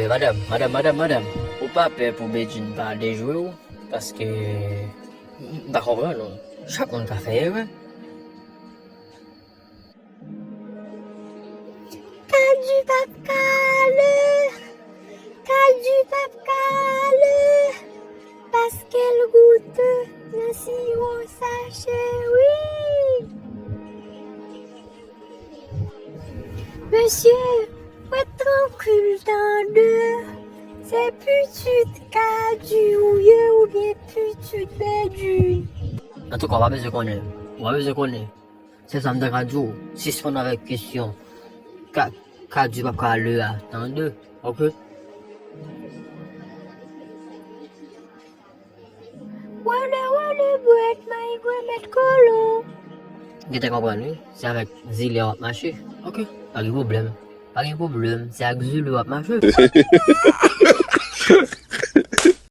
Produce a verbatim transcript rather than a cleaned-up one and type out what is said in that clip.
Madanm, madanm, madanm, madanm, ou pa pè pou Bedjine pa dejwe w? Paske m pa konprann ou. Chak moun ka fè erè. Kaju p ap kale, kaju p ap kale, paske l goute nan siwo sache, wi. Mesye, ret trankil tande. Se pitit Kaju ou ye oubyen pitit Bedjine? Antouka, w pa bezwen konnen. W pa bezwen konnen. Sèl sa m ta ka di w, sispann avèk kesyon Ka, Kaju p ap kale a, tande? Oke? Wale, wale, bwèt, mayigwe, mèt kolo. Gentan konprann, wi. Se avèk zile w ap mache. Oke. Pa gen pwoblèm. Pa gen pwoblèm. Se ak zile w ap mache.